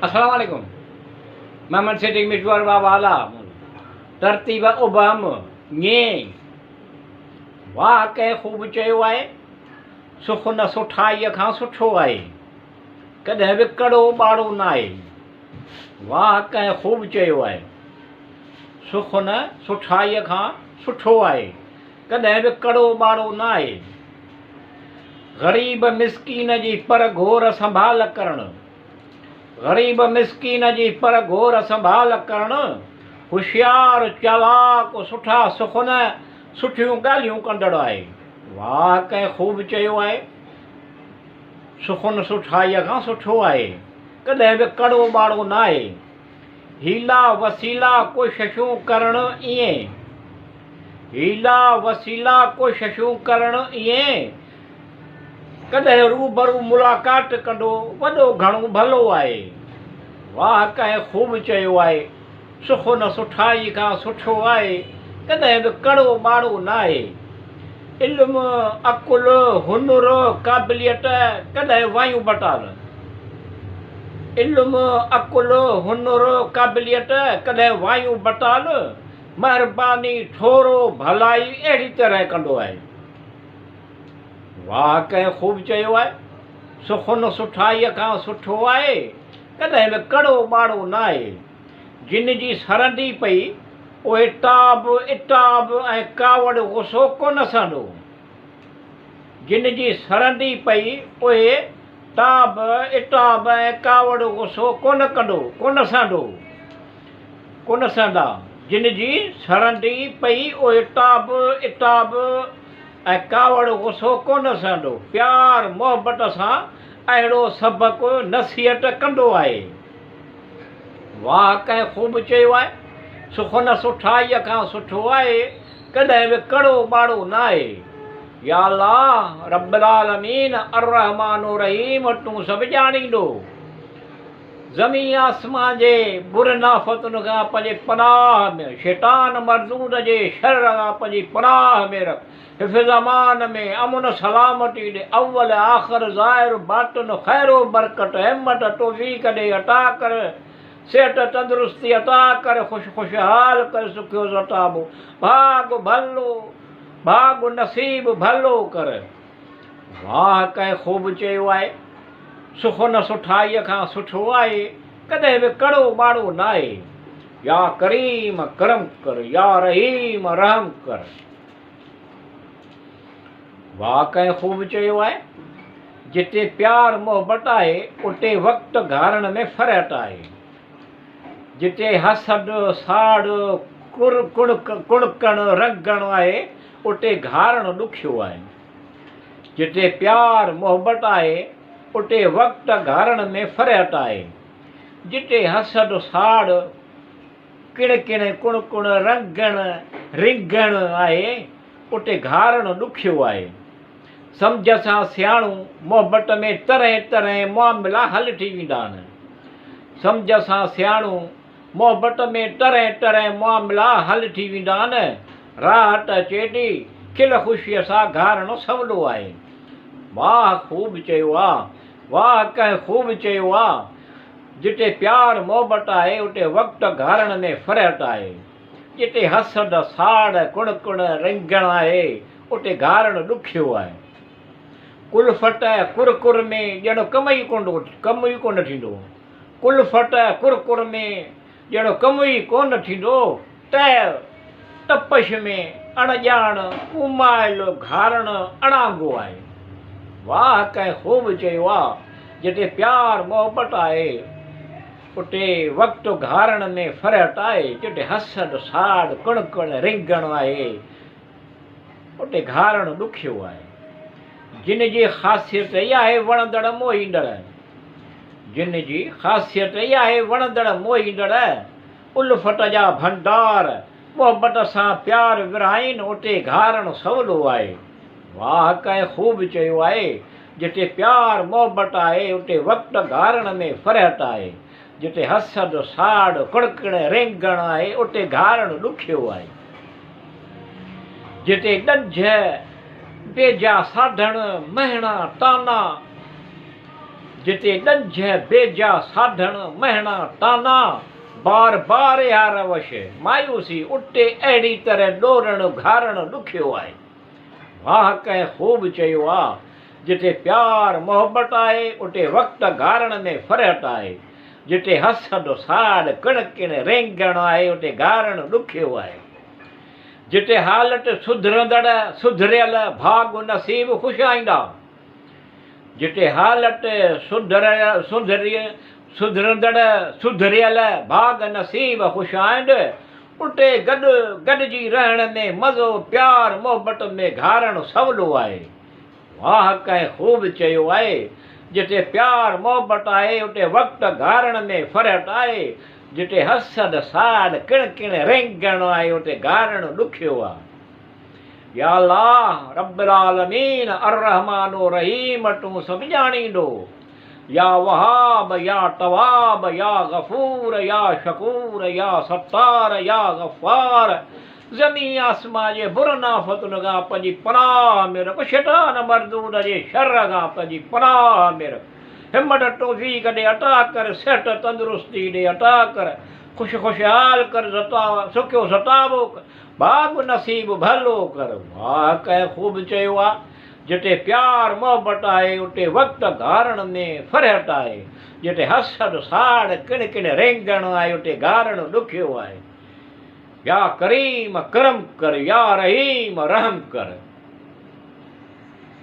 السلام عليڪم محمد صديق مشوار بابا اعليٰ ترتيب ابهم ڃي واهه ڪنهن خوب چيو آهي سخن سٺائيء کان سٺو آهي ڪڏهن به ڪڙو ٻاڙو ناهي واهه ڪنهن خوب چيو آهي سخن سٺائيء کان سٺو آهي ڪڏهن به ڪڙو ٻاڙو ناهي. غريب مسڪين جي پر گهور سنڀال ڪرڻ، غريب مسڪين جي پر گهور سنڀال ڪرڻ، هوشيار، چالاڪ، سٺا سخن، سٺيون ڳالهيون ڪندڙ آهي. واهه ڪنهن خوب چيو آهي. سخن سٺائيء کان سٺو آهي. ڪڏهن به ڪڙو ٻاڙو ناهي. حيلا وسيلا ڪوششون ڪرڻ ائين. حيلا وسيلا ڪوششون ڪرڻ ائين. ڪڏهن روبرو ملاقات ڪندو وڏو گهڻو ڀلو آهي. واهه ڪنهن خوب چيو آهي. سخن سٺائي کان سٺو آهي، ڪڏهن به ڪڙو ٻاڙو ناهي. علم، عقل، هنر، قابليت ڪڏهن وايون بٽال. علم، عقل، هنر، قابليت ڪڏهن وايون بٽال. مهرباني، ٿورو، ڀلائي اهڙي طرح ڪندو آهي. واهه ڪنهن خوب چيو آهي، سخن سٺائيء کان سٺو آهي، ڪڏهن به ڪڙو ٻاڙو ناهي. جن جي سرندي پئي، اهي تاب، عتاب ۽ ڪاوڙ غصو ڪونه سهندو. جن جي سرندي پئي، اهي تاب، عتاب ۽ ڪاوڙ غصو ڪونه ڪندو، ڪونه سهندو، ڪونه سهندا. جن جي سرندي پئي، اهي تاب، عتاب ۽ ڪاوڙ غصو ڪونه سهندو. پيار، محبت سان اهڙو سبق، نصيحت ڪندو آهي. واهه ڪنهن خوب چيو آهي، سخن سٺائيء کان سٺو آهي، ڪڏهن به ڪڙو ٻاڙو ناهي. يا الله رب العالمين الرحمٰن الرحيم تون سڀ ڄاڻيندو. زمين آسمان جي برين آفتن کان پنهنجي پناهه ۾، شيطان مردود جي شر کان پنهنجي پناهه ۾ رک. حفظ امان ۾ امن سلامتي ڏي، اول آخر ظاهر باطن خير و برڪت همت توفيق ڏي عطا ڪر، صحت تندرستي عطا ڪر، خوش خوشحال ڪر، سکيو ستابو ڀاڳ ڀلو ڀاڳ نصيب ڀلو ڪر. واهه ڪنهن خوب چيو آهي، سخن سٺائيء کان سٺو آهي، ڪڏهن به ڪڙو ٻاڙو ناهي. يا ڪريم ڪرم ڪر، يا رحيم رحم ڪر. واهه ڪنهن خوب چيو آهي، جتي پيار محبت آهي اتي وقت گهارڻ ۾ فرحت آهي. جتي حسد، ساڙ، ڪڻڪڻ، رنگڻ آهي اتي گهارڻ ڏکيو آهي. جتي پيار محبت آهي اتي وقت گهارڻ ۾ فرحت آهي. جتي حسد، ساڙ، ڪڻ ڪڻ ڪڻ ڪڻ رنگڻ رنگڻ آهي، اتي گهارڻ ڏکيو آهي. سمجهه سان سياڻو محبت ۾ طرحين طرحين معاملا حل ٿي ويندا آهن. سمجهه سان سياڻو محبت ۾ طرحين طرحين معاملا حل ٿي ويندا آهن. راحت اچي ٿي، کل خوشيء سان گهارڻ سولو آهي. واهه خوب چيو آ، واهه ڪنهن خوب چيو آ. جتي پيار محبت آهي اتي وقت گهارڻ ۾ فرحت آهي. جتي حسد، ساڙ، ڪڻڪڻ، رنگڻ آهي اتي گهارڻ ڏکيو آهي. ڪلفت ۽ ڪرڪر ۾ ڄڻ ڪم ئي ڪم ئي ڪونه ٿيندو. ڪلفت ۽ ڪرڪر ۾ ڄڻ ڪم ئي ڪونه ٿيندو. تهه تپش ۾ اڻ ڄاڻ ڪومايل گهارڻ اڻانگو آهي. واهه ڪنهن خوب چيو آ، جتي پيار محبت آهي، اتي وقت گهارڻ ۾ فرحت آهي، جتي حسد، ساڙ، ڪڻڪڻ، رنگڻ آهي، اتي گهارڻ ڏکيو آهي. جن جي خاصيت ئي آهي وڻندڙ موهيندڙ. جن جي خاصيت ئي آهي وڻندڙ موهيندڙ. الفت جا ڀنڊار، محبت سان پيار ورهائين اتي گهارڻ سولو آهي. واهه ڪنهن خوب چيو آهي، جتي پيار محبت آهي اتي وقت گهارڻ ۾ فرحت آهي. جتي حسد، ساڙ، ڪڙڪڻ، رينگڻ آهي اتي گهارڻ ڏکيو آهي. جتي ڏنجهه، بيجا ساڌڻ، مهڻا، طعنا. جتي ڏنجهه، بيجا، ساڍڻ، مهڻا، طعنا، بار بار اها روش، مايوسي، اتي اهڙي طرح ڏورڻ، گهارڻ ڏکيو آهي. واهه ڪنهن خوب چيو آ، جتي پيار، محبت آهي، اتي وقت گهارڻ ۾ فرحت آهي. جتي حسد، ساڙ، ڪڻڪڻ، رينگڻ آهي، اتي گهارڻ ڏکيو آهي. جتي حالت سڌرندڙ، سڌريل، ڀاڳ نصيب خوش آئيندا. جتي حالت سڌرندڙ، سڌريل، ڀاڳ نصيب خوش آئيند، اتي گڏ گڏجي رهڻ ۾ مزو، پيار محبت ۾ گهارڻ سولو آهي. واهه ڪنهن خوب چيو آهي، جتي پيار محبت آهي، اتي وقت گهارڻ ۾ فرحت آهي، جتي حسد، ساڙ، ڪڻڪڻ، رينگڻ آهي، اتي گهارڻ ڏکيو آهي. يا الله رب العالمين الرحمٰن الرحيم تون سڀ ڄاڻيندو يا وهاب يا تواب يا غفور يا شڪور يا ستار يا غفار زمين آسمان جي برن آفتن کان پنهنجي پناهه ۾ رک شيطان مردود جي شر کان پنهنجي پناهه ۾ رک همت توفيق ڏي عطا ڪر صحت تندرستي ڏي عطا ڪر خوش خوشحال ڪر سکيو ستابو ڪر ڀاڳ نصيب ڀلو ڪر. واهه ڪنهن خوب چيو آ، جتي پيار محبت آهي اتي وقت گهارڻ ۾ فرحت آهي، جتي حسد ساڙ ڪڻ ڪڻ رينگڻ آهي اتي گهارڻ ڏکيو آهي. يا ڪريم ڪرم ڪر يا رحيم رحم ڪر.